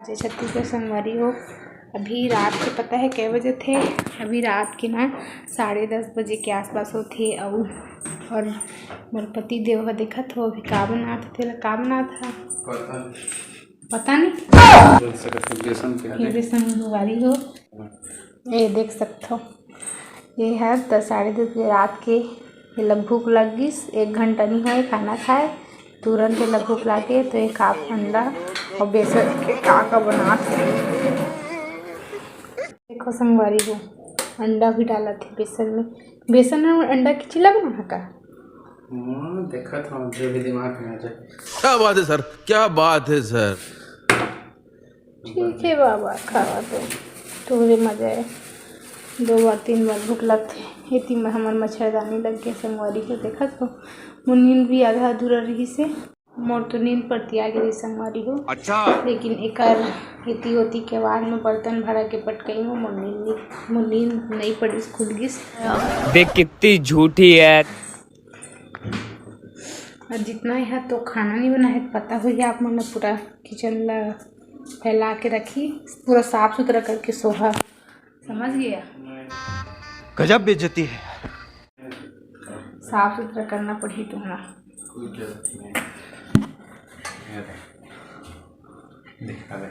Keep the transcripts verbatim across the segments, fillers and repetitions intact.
जय छत्तीसगढ़ संगवारी हो, अभी रात के पता है कै बजे थे? अभी रात के ना साढ़े दस बजे के आसपास होथे। अउ और मोर पति देव ह देखत हो अभी का बनात हे, तेला का बनात हे? पता नहीं। पता नहीं। बोल सकत हो, बेसन के ये हरे। बेसन संगवारी हो, ये देख सकत हो, ये है त साढ़े दस बजे रात के। ये ला भूख लग गिस, एक घंटा नहीं होए खाना खाए, तुरंत ये ला भूख लागे तो एक हाफ अंडा और बेसन के का का बनात हे। देखो संगवारी हो, अंडा भी डालत हे बेसन में। बेसन में अंडा के चिल्ला बना है का? हाँ, देखत हूँ, जो भी दिमाग में आ जाए। क्या बात है सर, क्या बात है सर। ठीक है बाबा, खावा तो तोरे मजा है। दो बार तीन बार भूख लगथे। एती में हमर मच्छरदानी लग गए संगवारी हो, देखत हो, मोर नींद भी आधा अधूरा रहिस हे। मोर तो नींद परतिया गे रहिस संगवारी हो। अच्छा। लेकिन एकर एती ओती के बाद में बर्तन भरा के पटकई हूँ, मोर नींद, मोर नींद नहीं पड़िस, खुल गिस। देख कितनी झूठी है। और जितना यहाँ तो खाना नहीं बना है, पता होही आप मन ला, पूरा किचन ला फैला के रखी, पूरा साफ सुथरा करके सोहा, समझ गया? गजब बेइज्जती है। साफ सुथरा करना पड़ही तुम्हारा। कोई जरूरत नहीं है। ये देख। दिखा दे।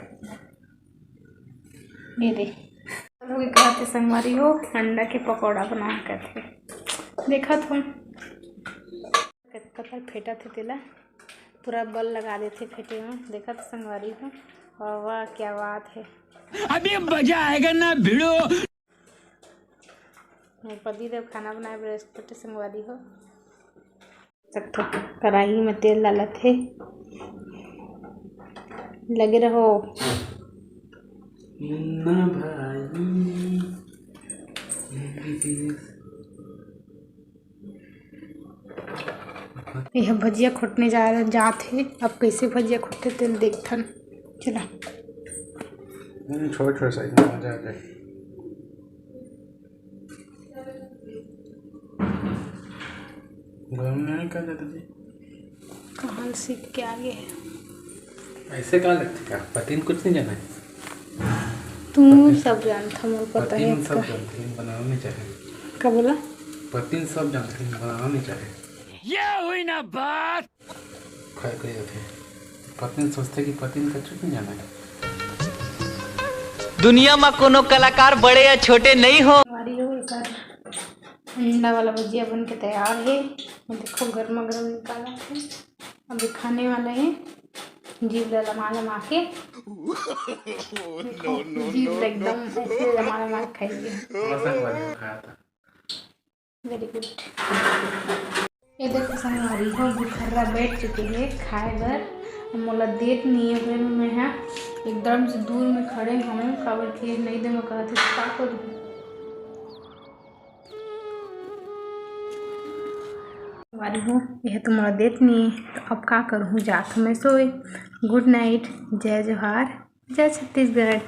ये दे। लोग कहते संगवारी हो, अंडा के पकौड़ा बना करके देखत हो। कतल फेंटा थे तेला, पूरा बल लगा देथे फेंटे में। देखत संगवारी हो, वाह वाह, क्या बात है। अभी मजा आएगा ना भिड़ो। मोर पति देव खाना बनाए बर एक्सपर्ट संगवारी हो। सकथो, कढ़ाई में तेल डालत हे, लगे रहो। मुन्ना भाई। यह भजिया खोटने जा, जात हे। अब कैसे भजिया खोटथे तेल देखथन। चला। हम्म, छोटे छोटे साइज में मजा आ जाए। गरम नहीं कर देते जी। कहाँ सीख के आ गए हैं? ऐसे का लगथे का? पति ने कुछ नहीं जाना है? तू पति सब जानता, मोर पता पति है ने सब इसका। जानते हैं, बनाना नहीं चाहे। का बोला? पति ने सब जानते हैं, बनाना नहीं चाहे। ये हुई ना बात। खाए के होथे। पति ने सोचते कि पति ने कुछ नहीं जाना है। दुनिया में कोनो कलाकार बड़े या छोटे नहीं हो। हमारी हो एकर अंडा वाला भुजिया बन के तैयार है। ये देखो, गर्मा गर्म निकाला है, अभी खाने वाला है। जीभ ला लमा लमा के देखो, जीभ ला एकदम ऐसे लमा लमा के खाइए। थोड़ा सा बन के खाया था। वेरी गुड। ये देखो संगवारी हो, बुखर्रा बैठ चुके हैं खाए बर। मोला देत नहीं है, मैं हा एकदम से दूर में खड़े हूँ, काबर कि नहीं दे मैं कहत हूँ, का करूँ? संगवारी हो, यह तो मोला देत नहीं है, तो अब का करूँ? जात हूँ मैं सोए। गुड नाइट, जय जोहार, जय छत्तीसगढ़।